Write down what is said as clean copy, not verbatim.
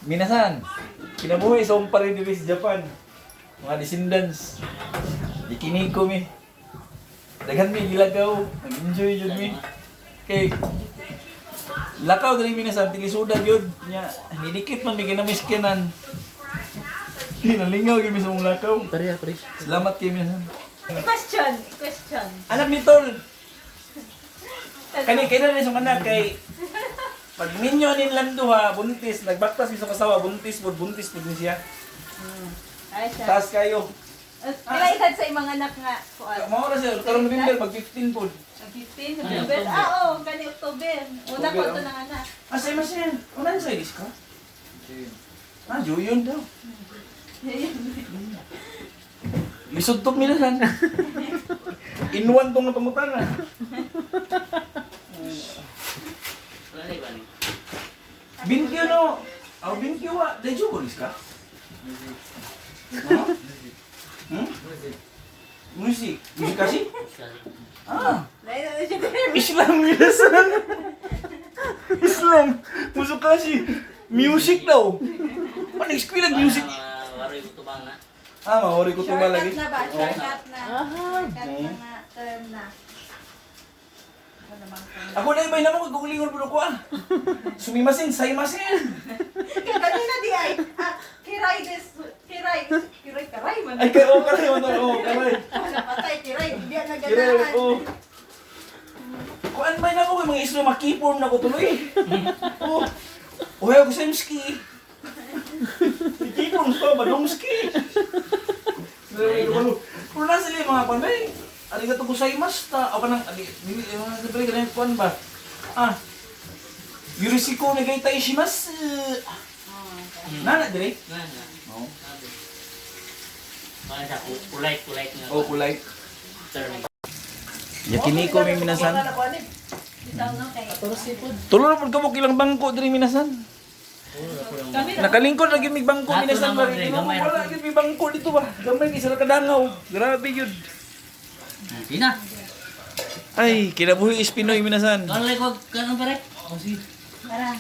Minasan, kinabuhi sa pa rin diri sa Japan. Mga descendants. Ikinig ko mi. Daghan mi gilagaw, nag-enjoy jud mi. Kay lakaw diri minasan tilisuda gyud nya nidikit man mi kinamiskinan. Kinalingaw gyud mi sa mong lakaw. Pareha, pareha. Salamat kay minasan. Question, question. Anak ni Tol. Kani kailan ni sa anak kay pag ninyo nin lang duha buntis nagbaktas mi sa kasawa buntis pud ni siya. Ay, siya. Taas kayo. Pila edad sa imong anak nga kuan? Mao ra siya karong November mag 15 pud. Ang 15 November. Ah, oo, kani October. Una ko October, to oh. ng anak. Ah, sa masin. Una sa is ka? Ah, Juyon daw. Lisod to minasan. Inuwan tong pangutana. Binkyo no. Aw binkyo wa daijoubu desu ka? Huh? Musik. Musikasi? Ah. Lain na siya. Islam minasan. Islam. Musikasi. Music daw. Ano, eskwela music? Waroy ko tubang na. Ah, maori ko tuma lagi. Shortcut na ba? Shortcut na. Shortcut Oo. na nga. Term na. Ano naman ko? Ako na ibay naman ko gugulingon po ko ah. Sumimasin, saymasin. Kanina di ay, ah, kiray des, kiray, kiray, karay man. Ay, kay oh, karay, oh, oh, karay. Napatay, kiray, hindi na Kiray, ganahan. oh. Kuan ba na ko mga islo makiform na ko tuloy. Oh. Ohay ko ski. Kiform so badong ski. Pero na sila yung mga kuan ba? Arigato gozaimashita. O kanang adi dili mga sabi kanang kuan ba? Ah. Yoroshiku onegai shimasu. Nana dire? Nga nga. Oo. Sabi. Parang siya, polite, polite nga. Oh, polite. Term. Yakiniko mi minasan. Bitaw no kay. Tulo na pud kamo kilang bangko diri minasan. Kami na. Nakalingkod lagi mig bangko Nato minasan naman ba diri, rin. gamay ra Wala pud. gyud may bangko dito ba. Gamay ni sa kadangaw. Grabe gyud. Hindi na. Ay, kinabuhi is Pinoy minasan. Kanon lang ko, kanon pare. Oh, sige. Tara.